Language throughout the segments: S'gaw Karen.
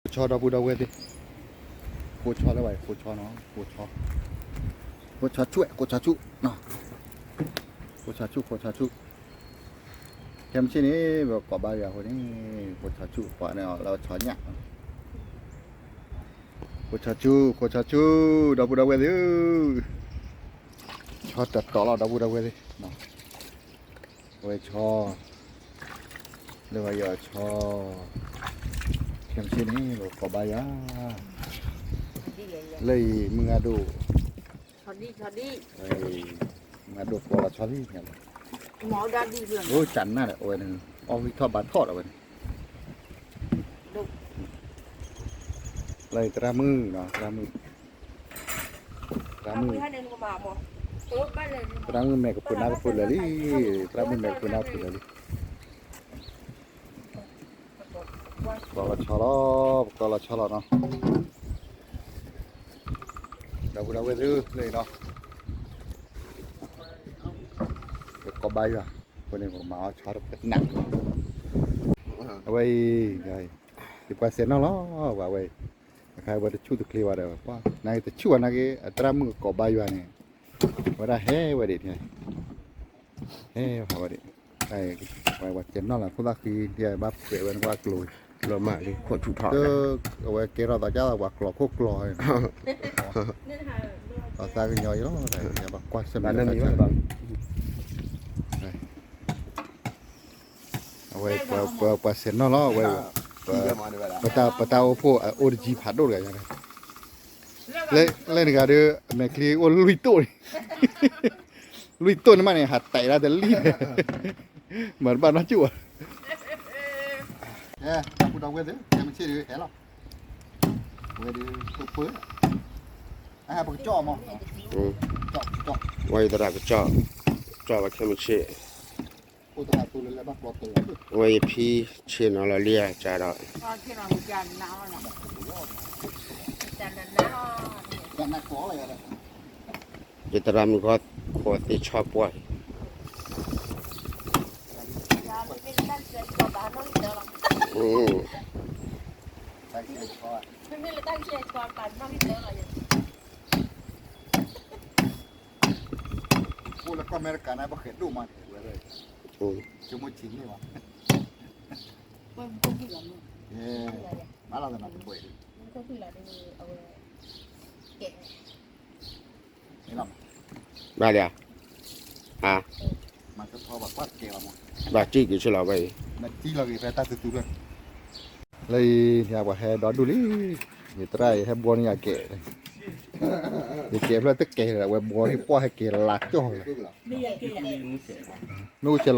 ဆီဒီပုၢ်ဒီဝဲၢ်သ့ၣ်, ဃိဆီလၢၤဘၣ်, ဃိဆီနီၤ, ဃိဆီ, ဃိဆီဆူၣ်, ဃိဆီဆူၣ်, ဃိဆီဆူၣ်, ဃိဆီဆူၣ်, ခဲမုၢ်ဆ့ၣ်န့ၣ် ပကိးဘါယွၤအဃိန့ၣ်, ဃိဆီဆူၣ်ပှၤန့ၣ်အီၤလၢဆီညၣ်, ဃိဆီဆူၣ်, ဃိဆီဆူၣ်, ဒီပုၢ်ဒီဝဲၢ်သ့ၣ်, ဆီတတီၤလီၤ ဒီပုၢ်ဒီဝဲၢ်သ့ၣ်, အဝဲဆီ, လၢပယီၤဆီ, ခဲမုၢ်ဆ့ၣ်န့ၣ် ပကိးဘါယွၤ, လၢအံၤမုၢ်ဂၤဒိၣ်, မုၢ်ဂၤဒိၣ်ပှၤလီၤဆီလံ, အိၣ်ကနၣ်ဒီးအဝဲန့ၣ်, အီၣ်ဂံၢ်ထီၣ်ဘါထီၣ်ဒီးဝဲန့ၣ်, လၢအံၤသရၣ်မုၣ်နီၤ, သရၣ်မုၣ်, သရၣ်မုၣ်, သရၣ်မုၣ်မဲာ်ကပှဲၤနါကပှဲၤလၢာ်လံ, သရၣ်မုၣ်မဲာ်ကပှဲၤနါကပှဲၤလၢာ်လံ, ပကိးလီၤဆီလီၤ, ပကိးလီၤဆီလီၤနီၤ, ဒီပုၢ်ဒီဝဲၢ်သ့ၣ်လၢအံၤနီၤ, ပကိးဘါယွၤ, အဃိန့ၣ် ပကမၤအီၣ်ဆီတကနၣ်, အဝဲအံၤ, ယပှၤစဲးနီၣ်လီၤ, ပှၤဝဲအံၤ, အခါဝဲတဆူၣ်တချ့ဘၣ်ဒီး, နာ်က့တဆူၣ်ဘၣ်နာ်က့ အသရၣ်မုၣ်ကကိးဘါယွၤန့ၣ်, ဝဲဒၣ်ဟဲဝဲဒၣ်, ဟဲဝဲဒၣ်, ပှၤစဲးနီၣ်လီၤ ဖိသၣ်ဃံ, ဘၣ်ဖှဲးဝဲနကွၢ်ကျိၤ, လီၤမၢ်လံခိၣ်ဆူၣ်ထီၣ်, အဝဲကဲထီၣ်သးကၢ်သးပှၤကျိၤခိၣ်ကျိၤ, သးကညီၤအံၤလီၤ, ဘၣ်ကွၢ်ဆၢၣ်မဲာ်, အဝဲပှၤစဲးနီၣ်လီၤ, အဝဲ, ပတၢ်အိၣ်ဖှိၣ်အအိၣ်တကံဖးဒိၣ်တဂၤ, လဲၤနဂၤဒီးအမဲာ်ချံအိၣ်လွံၢ်တိၣ်န့ၣ်, လွံၢ်တိၣ်န့ၣ်မးန့ၣ် ဟးတဲာ်ဒၣ်တလံၣ်, မၤတဘၣ်နီတစူၣ်ဘၣ်, ဒီပုၢ်ဒီဝဲၢ်သ့ၣ် ခဲမုၢ်ဆ့ၣ်ဒုးဟဲလီၤ, ဝဲဒုးပၢပၢ, ပကကၠီၣ်မး, ဝဲယသရၣ်ကကၠီၣ်, ကၠီၣ်ဝဲခဲမုၢ်ဆ့ၣ် ဝဲယဖံဆ့ၣ်နီၤလီၤလံဧါ ကဒီး, ယသရၣ်မုၣ်ခီခိၣ်သ့ၣ်ဆီပှၢ်, အိၣ်လၢကီၢ်အမဲရကၤန့ၣ် ပဃဲၤဒိၣ်မးန့ၣ်, ဝဲ, ဆိကမိၣ်ဆံးန့ၢ်ဘၣ်, မၤလီၤသနၤတပှဲၤဒံး, ဘၣ်လံဧါ, ဘၣ်ကံၣ်က့ၤဆ့ၣ်လီၤဝဲအံၤ, လၢအံၤန့ၣ် ပှၤဟဲဒီဒူၣ်လံ, ယသရၣ်အံၤဟဲဘှီန့ၢ်ယၤကဲး, ယကဲးဖျၢၣ်တကဲးလၢၤ အဝဲဘှီန့ၢ်ပှၢ်ဟဲကဲးလၢ်ကၠီၣ်လီၤ, မ့ၢ်အိၣ်ကဲးလီၤ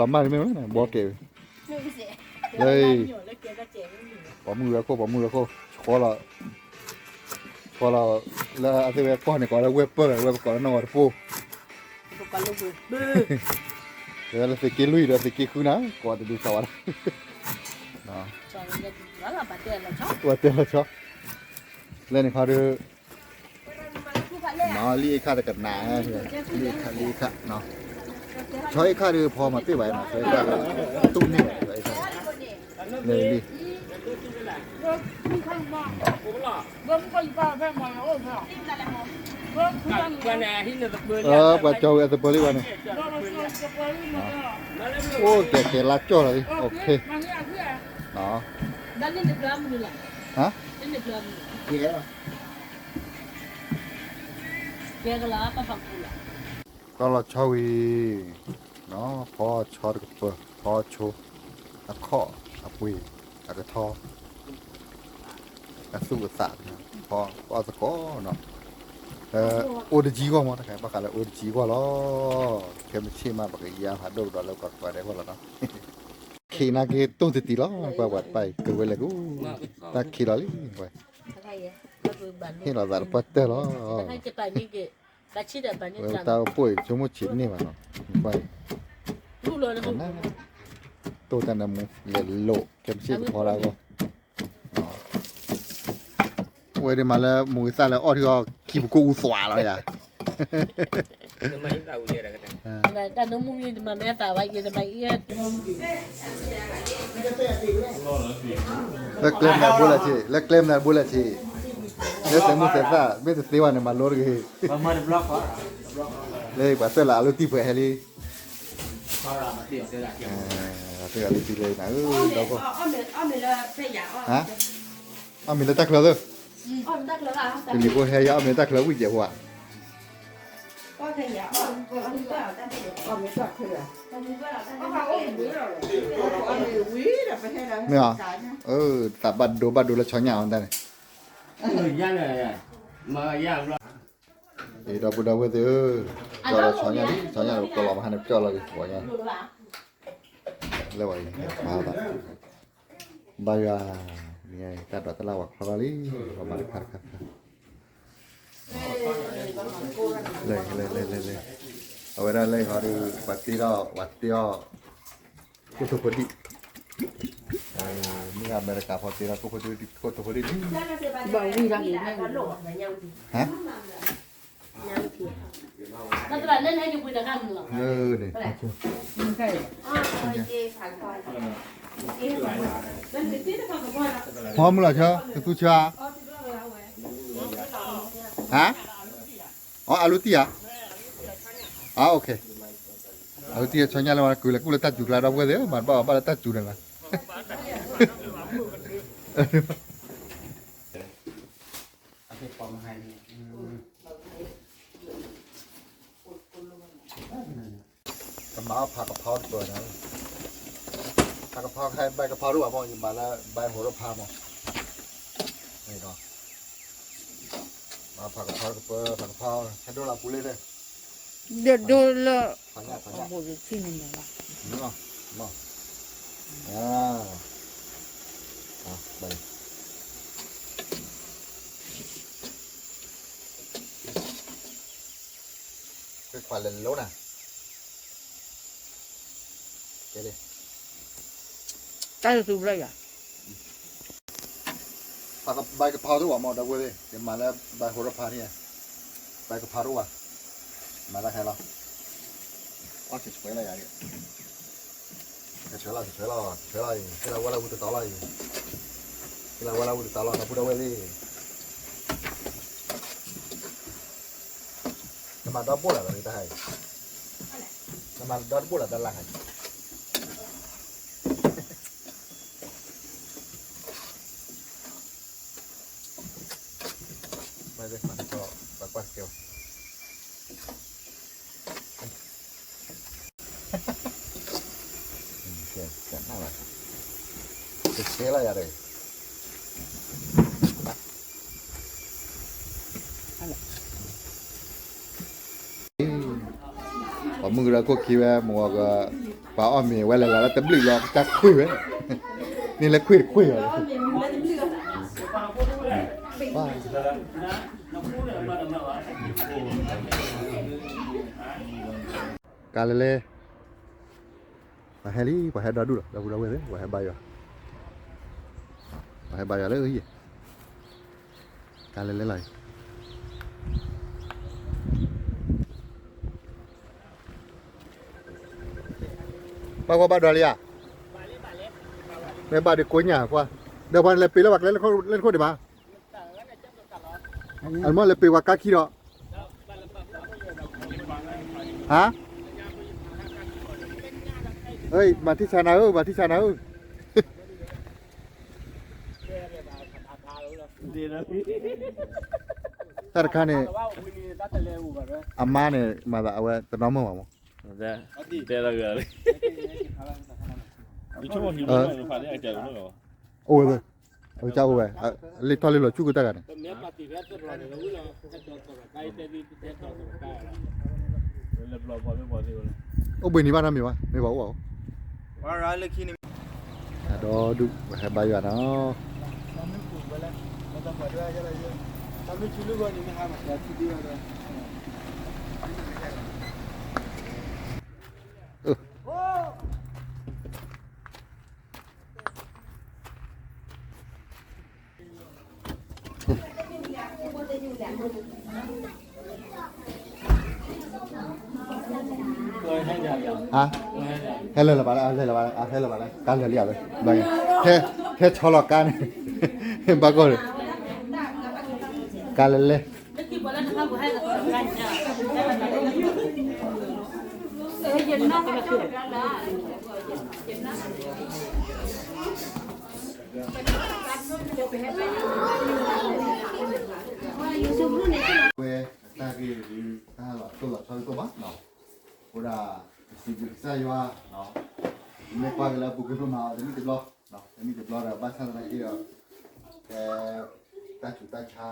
မၢ်မ့ၢ်ဝဲန့ၣ် ဘှီကဲး, လၢအံၤ, ပိာ်မုၣ်ဝဲခိၣ် ပိာ်မုၣ်ဝဲခိၣ်, ဆီလီၤ, ဆီလီၤ, လၢအသ့ၣ်ဝဲကီၢ်န့ၣ် ကိးလၢဝဲၢ်ပၢၢ် ဝဲပကိးလၢနီၢ်ဝဲတပိၢ်, လၢသုးက့လွံၢ်ဒီးသုးက့ဃုနၤ ကိးတဒုးသးဝဲဒၣ်, ဝဲတဲလီၤဆီ, လၢန့ၣ်ခီဒီး မၤလံအ့ၣ်ခၣ်တကနၣ်, လံအ့ၣ်ခၣ်, လံအ့ၣ်ခၣ်, ဆီအ့ၣ်ခၣ်ဒီးဖီမၤတ့ၢ်ဘၣ်နီၤ, ဆီအ့ၣ်ခၣ်ဒီး တူၢ်န့ၢ်ဘၣ်, လံ, ပှၤကၠီဝဲအသပၢၤလံဘၣ်န့ၣ်, အိၣ်ကဲကဲလၢကၠီၣ်လီၤလံ, ကၠီလီၤဆီဝံၤ, ဖီဆီတကပၤ, ဖီဆိ, အခီၣ်, အပှ့ၤ, အကထီ, အသူၣ်အသး, ဖီအီၣ်သကိးနီၤ, အိၣ်တကံဂီၢ်မးတခါ ဘၣ်ဃးလၢအိၣ်တကံဂီၢ်လီၤ, ခဲမုၢ်ဆ့ၣ်မး ပကယါဖးဒိၣ်ကဒီးလၢပှၤကိးဂၤဒဲးအဂီၢ်လီၤနီၤ, ခ့နာ်က့တိၢ်တတံၤလီၤ, ပှၤပှၤတဖၣ်အံၤ ကဝဲလဲၤကူ, တၢ်ခ့လီၤလံ, ဟ့ၣ်လီၤသးတပှၢ်တၢၢ်လီၤ တၢ်အိၣ်ဖှိၣ်အံၤ ဆိကမိၣ်ဆံးန့ၢ်ဘၣ်နီၤ, တိၢ်တၢ်နၢမူ လဲၤလိာ် ခဲမုၢ်ဆ့ၣ်ကဖီဒၣ်အဂီၢ်, ဝဲဒၣ်မးလၢမူဂ့ၤသၣ်လၢအီၣ်ထံအီၣ် ခံပကိၣ်အူသွးလီၤယၤ, တၢ်နၢမူမ့ၢ်တမၤမ့ၢ်အသးဘၣ် ယတမၤအံၤ, လၢကျဲမနုၤဘိလဲၣ်ဆ့, လၢကျဲမနုၤဘိလဲၣ်ဆ့, လၢသဲးမုၢ်သဲးသၣ် မ့ၢ်တသ့ဘၣ်န့ၣ် မၤလိတဂ့ၤ, လၢပှၤစဲးလီၤအလိၤတံၢ်ပှဲၤဟဲလံ, သ့ၣ်အလိၤတံၢ်လၢနၤဧၢ, ဒီပုၢ်, အီၣ်မ့ၤလၢတၢ်ချၢသၢ, တလံၤဖိဟဲယၤအီၣ်မ့ၤလၢတၢ်ချၢဝံၣ်ကဲးဖိဧါ မ့ၢ်ဧါ, သးဘၣ်ဒိဘၣ်ဒိလၢဆီညၣ်အီၤတၢ်န့ၣ်, ဒီပုၢ်ဒီဝဲၢ်သ့ၣ်ဧၢ, ကၠီလီၤဆီညၣ်လံ, ဆီညၣ်လီၤ ပကလီၤမဟါန့ၣ် ကၠီလီၤလံ, ပှၤညါ, လၢဝဲအံၤ, ဘါယွၤ, တၢ်ဒိးတလၢ်ဝၤခီလီၤလံ, ပှၤမၤတခါတခါတခါ လဲၤလဲၤလဲၤလဲၤလဲၤ, အဝဲဒၣ်လၢဟီဒီး ပှၤတ့ထီၣ် ပှၤတ့အီၣ် ကိၣ်ထိၣ်ဖိဒံၣ်, မ့ၢ်အမဲရကၤဖိတ့ထီၣ် ကိၣ်ထိၣ်ဖိဒံၣ်, ကိၣ်ထိၣ်ဖိဒံၣ်လံ, ဘၣ်ဝံၣ်တၢ်က့ၤ, ဟါ, န့ၣ်, ဖီမုၢ်လီၤဆီ ကသူဆါ, ဟါ, အီ အလူတံၢ်ဧါ, အ OK, အလူတံၢ်ဆီညၣ်လၢမၤကုၤလၢကူၣ်လၢတၢ်စူၤကျါ ဒီပုၢ်ဝဲၢ်သ့ၣ်ဧၢ, မၤတဘၣ်အီၤဘၣ်လၢတၢ်စူၤန့ၣ်လီၤ. ကမၤအီၣ်ဖးကဖီတပၢၤန့ၣ်, ဖးကဖီခဲအံၤ ဘဲကဖီတအိၣ်ဘၣ်မး, ယမၤလၢဘဲဟိးရဖးမး, မၤဖးကဖီတပၢၤ, ဖးကဖီ, ဟဲဒိလီၤပူၤလၢ, ဒိလၢ, ဖးညၣ်, ဖးညၣ်, မ့ၢ်, မ့ၢ်, ဘၣ် သ့ခွါလဲၤလိနၤ, ကဲလံ, တၢ်သူဘျီယၤ, ဘဲကဖီတအိၣ်ဘၣ်မး ဒီပုၢ်ဝဲၢ်သ့ၣ်, ယမၤလၢဘဲဟိးရဖးန့ၣ်, ဘဲကဖီတအိၣ်ဘၣ်, မၤတၢ်ခဲလီၤ, အီၣ်ဆဲးဆဲးလီၤယၤ, ဆဲးဆဲးလီၤ ဆဲးဆဲးလီၤ ဆဲးလီၤအံၤ ဆဲးလီၤဝဲလၢဟူတတီၤလီၤအံၤ, ဆဲးလီၤဝဲလၢဟူတတီၤလီၤ ဒီပုၢ်ဒီဝဲၢ်သ့ၣ်, နမၤဒီဘိၣ်လၢ်လီၤတၢ်ဟါအံၤ, နမၤဒီတဘိၣ်လၢ်တၢ်လၢ်ဟါအံၤ, မ့ၢ်ကွၢ်ကွၢ်ကဲ, ကဲနၣ်လီၤ, ကဲလီၤယၤဒီး, ပှၤမုၢ်ကရၢခိၣ်ခံဝဲ မ့ၢ်ဝဲက, ပှၤအီၣ်မ့ၤဝဲလဲၤလီၤလၢတဘျုးလီၤ ကစၢ်ခွ့ၣ်ဝဲ, န့ၣ်လၢခွ့ၣ်တခွ့ၣ်လီၤ, ကါလဲၤလဲၤ, ပှၤဟဲလံ ပှၤဟဲဒီဒူၣ်လီၤ ဒီပုၢ်ဒီဝဲၢ်သ့ၣ် ပှၤဟဲဘါယွၤ, ပှၤဟဲဘါယွၤလၢအဟံၣ်, ကါလဲၤလဲၤလီၤအံၤ, ဘၣ်ကွၢ်ဘၣ်ဒွးလံဧါ, မ့ၢ်ဘၣ်ဒုးကိးညၣ်ကွၢ်, ဒီးပှၤလဲၤပ့ၤလၢပှၤကျဲလၢခိၣ်ဒံးဘၣ်, အမ့ၢ်လဲၤပ့ၤပှၤကါခံဒီး, ဟါ, မၤထံၣ်ဆါနၤဧၢ မၤထံၣ်ဆါနၤဧၢ, တၢ်တခါန့ၣ်, အမါန့ၣ် မၤသးအဝဲတနီၤမုၢ်ဘၣ်မး, တဲလီၤဂ့ၤလံ, အိၣ်ဝဲ, အကစၢ်အိၣ်ဝဲ, လ့ၣ်ထီၣ်လ့ၣ်လီၤဆူၣ်ကတၢၢ်ဂၤန့ၣ် အိၣ်ဘှံးနံၤဘၣ်နီတမံၤဘၣ်, မ့ၢ်ပှၤအိၣ်ဘၣ်, အဒီဒူၣ် ပဟဲဘါယွၤနီၤ, ဟဲလၢလၢၤဘၣ်လၢ, ဟဲလၢလၢၤဘၣ်လၢ, ကါလၢာ်လံဧါ, ဘၣ် ထဲဆီလီၤကါန့ၣ်, ဘၣ်ကီၢ်လၢ, ကါလဲလဲ, ဝဲတၢ်ဂ့ၢ်တၢ်လီၤတိၢ်လီၤဆီတအိၣ်ဘၣ်, အဃိဒၣ် ပစံးဘျုးကစၢ်ယွၤ, မ့ၢ်ကွၢ်က့ၤလၢအပူၤကွံာ်ပမၤအီၤတနံၣ်တဘျီ, တနံၣ်တဘျီဒီး ဘၣ်ဆၣ်သနာ်က့ဒီး ဖဲတၢ်ဆူးတၢ်ဆါ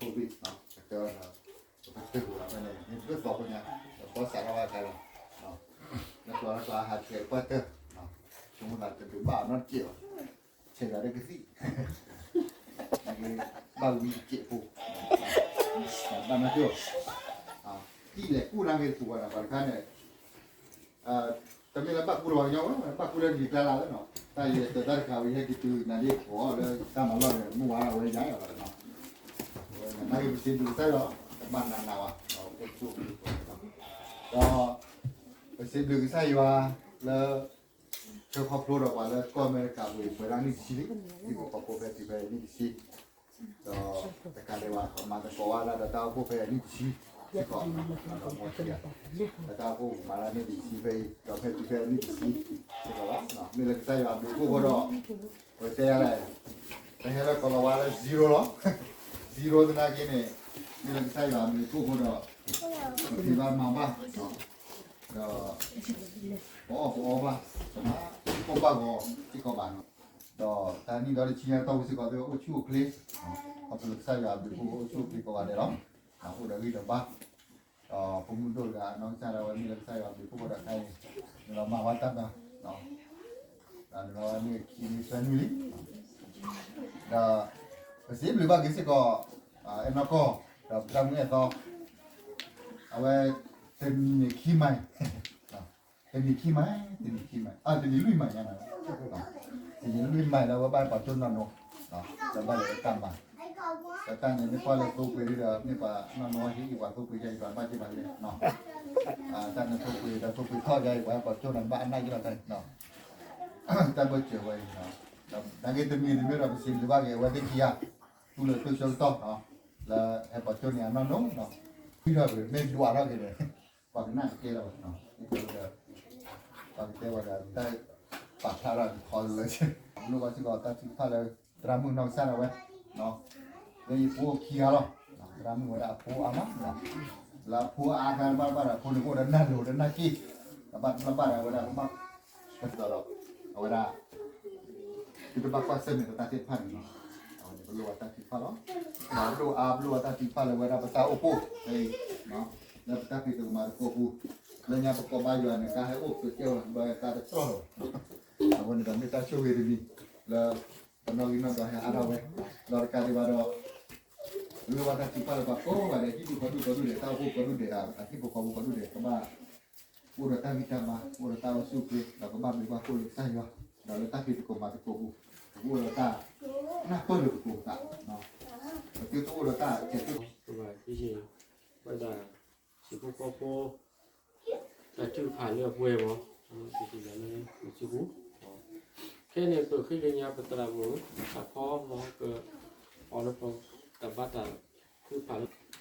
COVID ကတၢၢ်ဒီး ပကတၢၢ်ပူၤလီၤဖဲန့ၣ် မ့ၢ်ပသီဖိညါ ပဘီၣ်စးထီၣ်ဘၣ်တၢ်လီၤ, လၢကျီလၢကျီဟးဆှဲးပှၢ်တၢၢ်, ဆိကမိၣ်သးတဒုးဘၣ်အီၤနီတစဲးဘၣ်, ဆဲးယၤလၢကသံၣ် ဘၣ်ဝံတစဲးဖိ, ဘၣ်နီတစဲး, သံၣ်လဲၤကူၣ်နာ်က့တပူၤဘၣ်ဒီး ပှၤတခါန့ၣ် တမ့ၢ်လၢဘၣ်ကူလီၤပှၤကညီဝဲ ဘၣ်ကူလၢလံာ်ကျါလၢ်လၢနီၤ, တၢ်ယဲၢ်တၢ်တခါဝဲ ယဟဲက့ၤတုၤနၤဒ့ၣ်ဃီလၢတၢ်မၤလီၢ်န့ၣ် မုၢ်ဝါလီၤဝဲယါလီၤနီၤ, နာ်က့ပစံးဘျုးကစၢ်ယွၤ, တဘၣ်နးနးဝဲ, ဒီး ပစံးဘျုးကစၢ်ယွၤလၢ ဆှၢခီဖျိဒီးပှၤလၢကီၢ်အမဲရကၤပူၤ ပှဲၤဒၣ်နံၣ်တဆံလံ, ဟံၣ်ဖိဃီဖိဖဲတုၤဖဲနံၣ်တဆံ ဒီးတကးဒံးဘၣ် ပမၤသကိးဝဲဒၣ်ဒီးတၢ်အိၣ်ဖှိၣ်ဖဲအနံၣ်တဆံစ့ၢ်ကီး, ဒီးမ့ၢ်ခံဂၤ ဒီးတၢ်အိၣ်ဖှိၣ်မၤလၢနံၣ်တဆံဖဲအံၤ ဒီးဖဲတုၤဖဲအနံၣ်တဆံစ့ၢ်ကီးလီၤ, မ့ၢ်လၢကစၢ်ယွၤအဘျုးအဖှိၣ်အဃိဒီး ပတဲယၤလဲၣ်, ပဟဲလၢကီၤလၤဝါလၢ zero လီၤ, zero သနာ်က့န့ၣ် မ့ၢ်လၢကစၢ်ယွၤအဘျုးအဖှိၣ်အဃိဒီး ပဖံးဘၣ်မၤဘၣ် ဒီး ပအီၣ်ပအီဘၣ်, ပမၤ ပဘၣ်ဂီၤစ့ၢ်ကီးဘၣ်နီၤ, ဒီးတၢ်နံၣ်ဒီတဆံညါတီၢ်ပူၤစ့ၢ်ကီး သုအိၣ်ဆူၣ်အိၣ်ချ့, ခီဖျိလၢကစၢ်ယွၤအဘျုးအဖှိၣ်အဃိ အိၣ်ဆူၣ်အိၣ်ချ့ကိးဂၤဒဲးလီၤ, အိၣ်ဒီးဂံၢ်ဒီးဘါ, ဒီးဖိမုၣ်ဒိၣ်တဂၤ နီၢ်ကစၢ်ဒၣ်ဝဲ မ့ၢ်လၢကစၢ်ယွၤအဘျုးအဖှိၣ်အဃိဒီးခဲအံၤ နလီၤမၤဝဲတၢ်မၤ နလီၤမၤန့ၢ်ခံနွံသၢနွံလံ, ဒီး ပစံးဘျုးဘၣ်က့ၤစ့ၢ်ကီး အဲၣ်နီၢ်ကီၢ် ဒီးပတၢ်မုၢ်အဲၣ်သီ, အဝဲ တနံၤန့ၣ်ခံမၤ, တနံၤခံမၤ, တနံၤခံမၤ, အ တနံၤလွံၢ်မၤညါနီၤ, တနံၤလွံၢ်မၤလၢအဝဲဘၣ်ပှၤကၠိနီၢ်နီၢ်, ဒီးဘၣ်လၢတၢ်မၤ, ဒီးတၢ်န့ၣ်မ့ၢ်ကွၢ်လၢသိပှ့ၤဒီး မ့ၢ်ပှၤနီၢ်နီၢ်ဟံၣ်အံၤ ပှၤသိပှ့ၤယါအံၤ ပှၤဘၣ်က့ၤဘၣ်လံ, တၢ်န့ၣ်သိပှ့ၤဒီးသိပှ့ၤထီၣ်ယါအံၤ ပှၤဟဲပှၤကၠိန့ၣ် ဘၣ်အနၢ်က့ၤလီၤတၢ်န့ၣ် တၢ်ဘၢၣ်စၢၤဝဲအံၤ, ဒီးနာ်က့တမံၤတမံၤဒီး ပစံးဘျုးဘၣ်က့ၤ အဝဲသ့ၣ်ခံဂၤ တူၢ်လၢတိစၢကတီၢ်, လၢဟဲပှၤကၠိန့ၣ်အနီၢ်နီၢ်, ဖုထီၣ်က့ၤ မ့ၢ်ဒွးထီၣ်က့ၤန့ၣ် ပှၤကနၣ်တကဲလၢၤဘၣ်, ပှၤကတဲဝဲဒီး တၢ်ပာ်ဖျါထီၣ်ကခီလၢ ပလိၣ်ဘၣ်စ့ၢ်ကီးတၢ်ထုကဖၣ်လၢ သရၣ်မုၣ်နီၢ်ကစၢ်ဒၣ်ဝဲ လၢယဖိခံဂၤလီၤ, သရၣ်မုၣ်ဝဲဒၣ်အဖိအါမး, လၢအဖိအါဂၤတဘၣ်ဘၣ်ဒီး အဖိန့ၣ်ကအိၣ်ဒီးနၢ်လိၤဒီးနၢ်က့ၢ်, တဘၣ်တဘၣ်ဘၣ်ဒီး အဝဲဒၣ်ကဘၣ်ကသီဒီး အဝဲဒၣ် သုတဘၣ်ကွၢ်ဆၢၣ်မဲာ်ပတၢ်သ့ၣ်တဖၣ်န့ၣ်လီၤ, အဝဲန့ၣ်ပလိၣ်ဘၣ်တၢ်ထုကဖၣ်လီၤ, ဒီးပဒိၣ်အါ ပလိၣ်ဘၣ်တၢ်ထုကဖၣ်လၢဝဲဒၣ်ပတၢ်အိၣ်ဖှိၣ်ဖဲအံၤ, လၢပတၢ်ဖံးသကိးမၤသကိးပူၤ, လၢညါပကိးဘၣ်ယွၤန့ၣ် ကါဟဲအိၣ်ကတဲဝဲ ဘၣ်ကါတတြီၢ်လီၤ, အဃိန့ၣ်ဒီးမ့ၢ်တၢ်ဆိၣ်ဂ့ၤတမံၤ လၢ ပနီၣ်ဂံၢ်နီၣ်ဒွးဟဲအါထီၣ်ဝဲ, ဒီးတကးဒံးဘၣ်ဒီး ပလိၣ်ဘၣ်တၢ်ထုကဖၣ်လၢပှၤကိးဂၤဒဲး ဟံၣ်ဒူၣ်ဃီဒူၣ်ကိးဒူၣ်ဒဲး တၢ်အိၣ်ဖှိၣ်ကိးဒူၣ်ဒဲး အဟံၣ်ဖိဃီဖိကိးဒူၣ်ဒဲး ကဘၣ် အိၣ်ဒီးတၢ်ဂံၢ်တၢ်ဘါ အိၣ်ဒီးတၢ်အိၣ်ဆူၣ်အိၣ်ချ့ ဒီးကဘၣ်ဘျုးဘၣ်ဖှိၣ်လၢကစၢ်ယွၤ, ဒီးလၢတၢ်ဖံးသကိးမၤသကိးပူၤ ပကအိၣ်ဒီးတၢ်နၢ်ပၢၢ်လိာ်သကိးသး, ပကအိၣ်ဒီးတၢ်ကဲးဖိ ဝဲဒၣ် ဟံၣ်ဖိဃီဖိ တၢ်ထုကဖၣ်လၢအပှဲၤမး, လၢပစုပူၤ, ခဲန့ၣ် ပဃ့ကညးပသရၣ်မုၣ် တၢ်ဖီမီၤက အီၤလၢပတၢ်ဘါတၢ်ထုကဖၣ်လၢ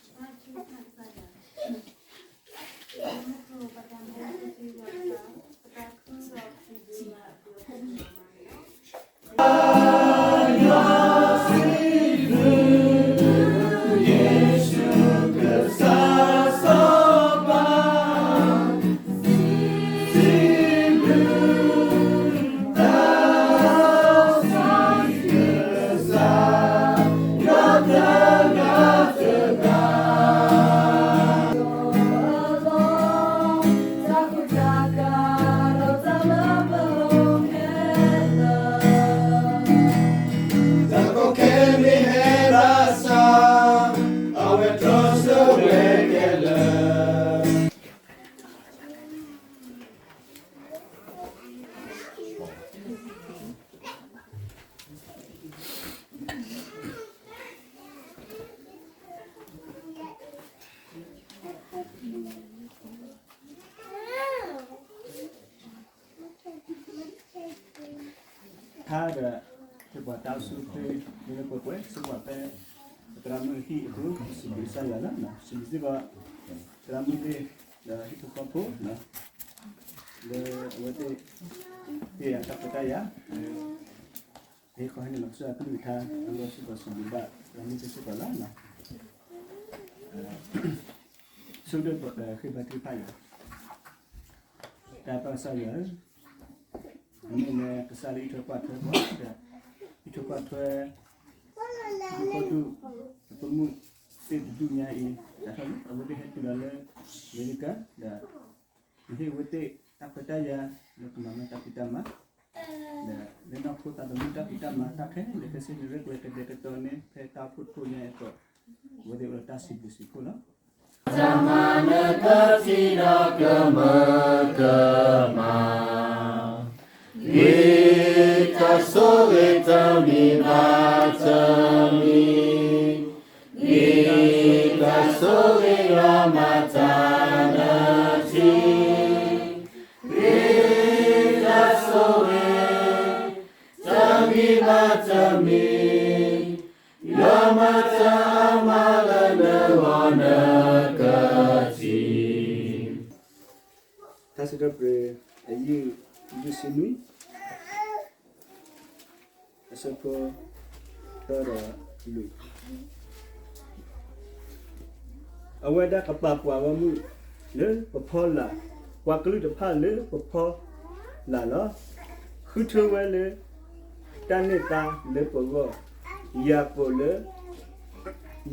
ခါဒီး ပှၤတၢ်အိၣ်ဆူၣ်အိၣ်ချ့ လၢလၢပှဲၤပှဲၤ စ့ၢ်ကီးဖဲ သရၣ်မုၣ်ဟံၣ်အဃိ စံးဘျုးကစၢ်ယွၤလီၤ. စံးဘျုးစ့ၢ်ကီး သရၣ်မုၣ်သ့ၣ် ဒီးဟံၣ်ဖိဃီဖိ လၢအဝဲသ့ၣ် ဟ့ၣ်ယၤတၢ်ခွဲးတၢ်ယာ် လၢ ဟ့ၣ်ခီဟ့ၣ်နီၤလီၤကစၢ်ယွၤကလုၢ်ကထါ အလီၢ်စ့ၢ်ကီး စံးဘျုးဘၣ် သရၣ်မုၣ်သ့ၣ်စ့ၢ်ကီးလီၤ. ဆိကတၢၢ်ဃ့ဘါထုကဖၣ်ယွၤ, တၢ်ပၢ်ကစၢ်ယွၤဧၢ, နမ့ၢ်လၢကစၢ်လၢအံးထွဲကွၢ်ထွဲပှၤဒီး အံးထွဲကွၢ်ထွဲ ဒူၣ်ဃီဒူၣ် အဖိမုၣ်သ့ၣ်တဒူၣ်ညါအံၤ တၢ်ထီၣ်လၢအဝဲသ့ၣ်ဟဲတုၤလီၤလၢ အမဲရကၤ ဒီး နဟ့ၣ်အဝဲသ့ၣ်တၢ်ခွဲးတၢ်ယာ် လၢကမၤမ့ၢ်တၢ်ဖံးတၢ်မၤ ဒီးလၢနီၢ်ခိသးသမူတၢ်ဖံးတၢ်မၤတၢ်ခဲလၢာ်ခဲဆ့ နရဲၣ်ကျဲၤကဒဲကတီၤန့ၢ် ဖဲတၢ်အိၣ်ဖှိၣ်တဖၣ်ညါအသိး အဝဲသ့ၣ်အိၣ်ဒီးတၢ်စံးဘျုးစံးဖှိၣ်လီၤ. တၢ်မၤနၢၤတၢ်ထံၣ်ဒီးကမၢကမၣ်, ဂ့ၤတၢ်ဆိၣ်ဂ့ၤတမံၤဘၣ်တမံၤ, ဂ့ၤတၢ်ဆိၣ်ဂ့ၤလီၤမၤတၢ်နၢၤထံ, ဂ့ၤတၢ်ဆိၣ်ဂ့ၤ တမံၤဘၣ်တမံၤ, လၢမၤတၢ်အါမးလၢနဂီၢ်နကထံၣ်. တၢ်စံးထီၣ်ပတြၢၤ အယုၢ် ယုၢ်ဆံနွံ အဆၢဖိ သၢဒီးလွံၢ်, အဝဲဒၣ်ကပာ်ပှၤဂီၢ်မုၢ်လၢပဖီလာ်, ပှၤကလုာ်တဖၣ်လၢပဖီလာ်လီၤ. ဃုထၢဝဲလၢ တၢ်န့ၢ်သါလၢပဂီၢ်, ယၤကိာ်လၢ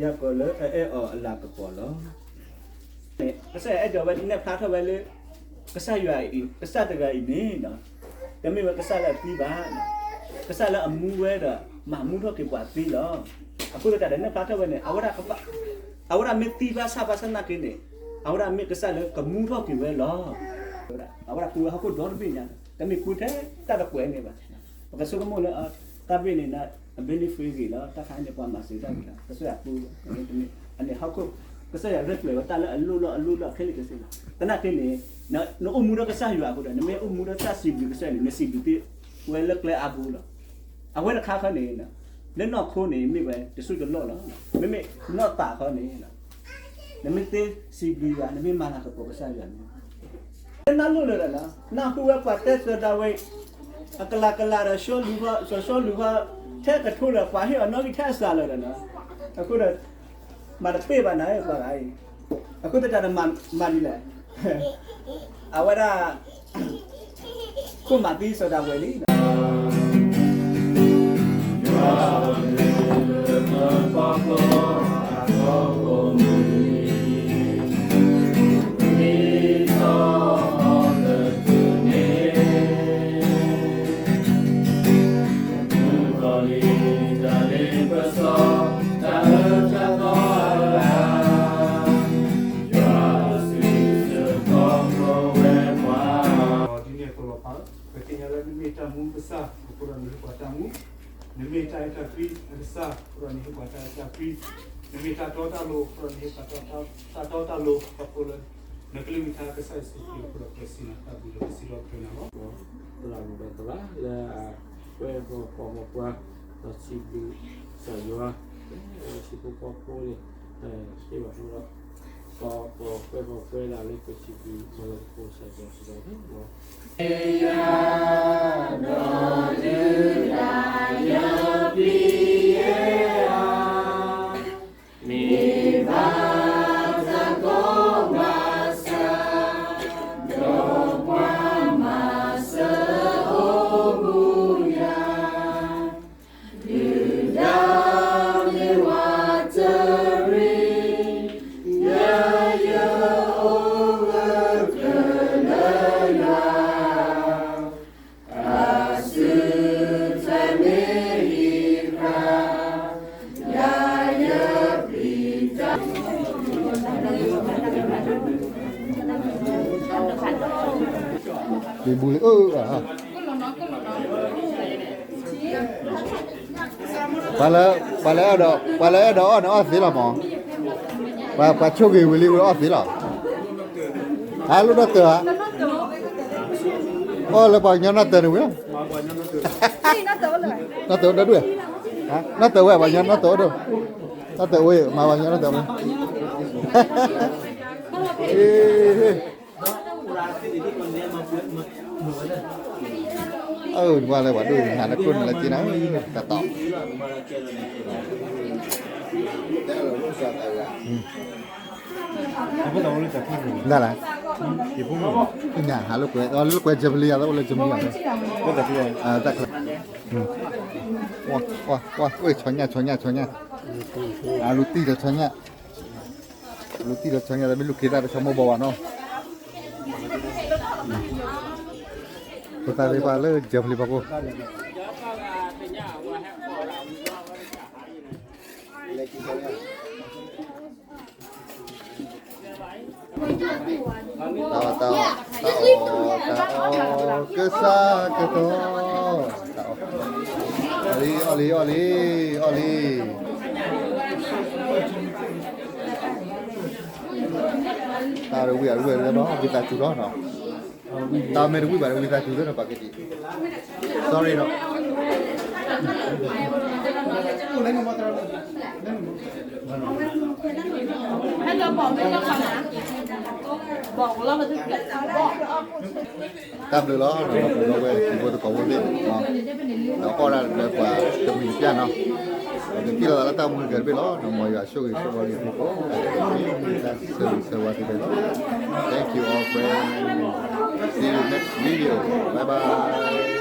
ယၤကိာ်လၢအအဲၣ်အီၤအလၤကပီၤလီၤ. ကစၢ်ယွၤအဲၣ်ဒိးဝဲနဲၣ်ဖျါထီၣ်ဝဲလၢ ကစၢ်ယွၤအံၤ ကစၢ်တဂၤအံၤန့ၣ် တမ့ၢ်ဝဲကစၢ်လၢအသံဘၣ်, ကစၢ်လၢအမူဝဲဒီး မၤမူထီၣ်က့ၤပှၤသ့လီၤ. အဃိသတးဒီး နဲၣ်ဖျါထီၣ်ဝဲန့ၣ် အဝဲဒၣ်မ့ၢ်သံဘၣ်ဆၣ်ဘၣ်ဆၣ်နာ်က့န့ၣ် အဝဲဒၣ်မ့ၢ်ကစၢ်လၢကမူထီၣ်က့ၤဝဲလီၤ. အဝဲဒၣ်ပူဝဲဟီၣ်ခိၣ်ဒီတဘ့ၣ်ညါ, တမ့ၢ်ပူထဲတၢ်တကွဲးန့ၣ်ဘၣ်. ပကဆိကမိၣ်လၢ တၢ်ဘ့ၣ်န့ၣ် အဘ့ၣ်န့ၣ် free ဂ့ၤလီၤ, တၢ်ခါန့ၣ် ပှၤမၤစၢၤတၢ်ဂ့ၤလီၤ, ကစၢ်ယွၤပူဝဲ, အန့ၣ်ဟီၣ်ခိၣ် ကစၢ်ယွၤရဲၣ်ကျဲၤဝဲတၢ်လၢအလိၣ်လီၢ်အလိၣ်လီၢ်ခဲလၢာ်ခဲဆ့လီၤ. သနာ်က့န့ၣ် နအိၣ်မူဒီးကစၢ်ယွၤအဃိဒီး နမ့ၢ်အိၣ်မူဒီးတၢ်စံးဘျုးကစၢ်န့ၣ် နစံးဘျုးသ့ဝဲလၢကျဲအါဘိလီၤ. အဝဲတခါခီန့ၣ် လၢနီၢ်ခိန့ၣ် မ့ၢ်ဝဲတစိၢ်တလီၢ်လီၤ. မ့မ့ၢ်နီၢ်သးခီန့ၣ် နမ့ၢ်သ့စံးဘျုးယွၤ နမ့ၢ်မၤလၤကပီၤကစၢ်ယွၤန့ၣ် နနၢ်လိၣ်လၢၤဒီးလီၤ, နၢ်ဟူဝဲပှၤတဲစီၤဒၤဝံး အကလၤကလၤဒီး စီၤၡီလူးဃီ ထဲကထိလၢာ် ပှၤဟ့ၣ်အီၤနီၣ်ဂံၢ်ထဲအစှၤလၢာ်ဒီးလီၤ. အဃိဒီး မၤတပ့ၢ်ဘၣ်နၤ ပှၤဂၤအံၤ, အဃိသတးဒီးမၤဒ်လဲၣ်, အဝဲဒၣ် ခိၣ်မၤသံစီၤဒၤဝံးလံ. ဒ်န့ၣ်အသိးလီၤဖး, ပသ့ၣ်ညါလၢနမ့ၢ်တၢ်မူကစၢ် အဃိဒီးနဟ့ၣ်ပှၤတၢ်မူ, နမ့ၢ်တၢ်အဲၣ်တၢ်ကွံအကစၢ် အဃိဒီးနဟ့ၣ်ပှၤတၢ်အဲၣ်တၢ်ကွံ, နမ့ၢ်တၢ်တီတၢ်လိၤ အဃိဒီးနဟ့ၣ်ပှၤတၢ်တီတၢ်လိၤ အဃိလၢ နကလုၢ်ကထါကစၢ်ယ့ၣ်ၡူးခရံာ်အဃိဒီး ပစံးနၤတၢ်ဘျုးဒီးပစံးထီၣ်ပတြၢၤနၤလီၤ. သရၣ်မုၣ်ဒီးသရၣ်လၢ အကွဲဃီၤပှၤမၤပှၤ ဒီးစံးဘျုးကစၢ်ယွၤ, စံးဖိဃီဖိန့ၣ် ဟ့ၣ်ဘၣ်ဃီဒီး ပှၤကွဲဃီၤကွဲဒၣ်လၢပစံးဘျုးမၤလၤကပီၤကစၢ်ယွၤစ့ၢ်ကီးလီၤ. ပှၤလၢ ပှၤလၢအဲၣ်ဒိး ပှၤလၢအဲၣ်ဒိးအီၣ်န့ၣ်အီၣ်သ့လီၤမး, ပှၤ ပှၤဆိၣ်ဂ့ၤဝံၤလံဝံၤအီၣ်သ့လီၤ, အလိၣ်ဒီးတၢၤဧါ, အီၣ်လၢပှၤကညီနီၢ်တၢၤန့ၣ်ဝံၤလီၤ. နီၢ်တၢၤအိၣ်ဒီးဒွဲၣ်, နီၢ်တၢၤဝဲ ပှၤညီနီၢ်တၢၤအိၣ်ဒီး, နီၢ်တၢၤဝဲ မၤပှၤညီနီၢ်တၢၤဝဲ, အၢ နကွၢ်လၢပှၤဒိၣ်နၤလၢကျိၣ်နၤလၢက့နၤ, တၢ်တီ, ဒၣ်လၢ, ညၣ်ဟးလိာ်ကွဲ, လိာ်ကွဲ Germany အသးအိၣ်လၢ Germany အသး, တၢ်ချၢ, ဝဲ ဆီညၣ် ဆီညၣ် ဆီညၣ်, အလူၤတံၢ်ဒီးဆီညၣ်, လူၤတံၢ်ဒီးဆီညၣ် တမ့ၢ်လူၤခ့သၣ်တဆီမိၢ်ဘီဘၣ်နီၤ, ဖိသၣ်သ့ၣ်တဖၣ်လၢ Germany ဖီခိၣ် တၢ်အီၣ်တၢ်အီ, တၢ်အီၣ်တၢ်အီ, ကစၢ်ကတီၢ်, တၢ်အီၣ်, အီၣ်လံ အီၣ်လံ အီၣ်လံ အီၣ်လံ, တၢ်တဝံၣ်အဝံၣ်လၢနီၤ ဝံသးစူၤလီၤနီၤ, တၢ်မ့ၢ်တဝံၣ်ဘၣ်ဒီး ဝံသးစူၤလၢနီၤ ပှၤက့ၤဒံး, sorry နီၤ. တၢ်ဘျုးလီၤ ဒီပုၢ်ဒီဝဲၢ် ထံဖိကီၢ်ဖိသ့ၣ်, ဒီးအီၣ်ဒၣ်လၢပှၤတမံၤတပျၢ်နီၤ, ပကထံၣ်လိာ်သးလၢတၢ်မူကတၢၢ်တဘ့ၣ်လီၤ, မ်ယွၤဆိၣ်ဂ့ၤဆိၣ်ဝါက့ၤသ့ၣ်ကိး, တၢ်ဆၢဂ့ၤဆၢဝါသ့ၣ်တဖၣ်လီၤ. Thank you all friends. See you next video. Bye bye.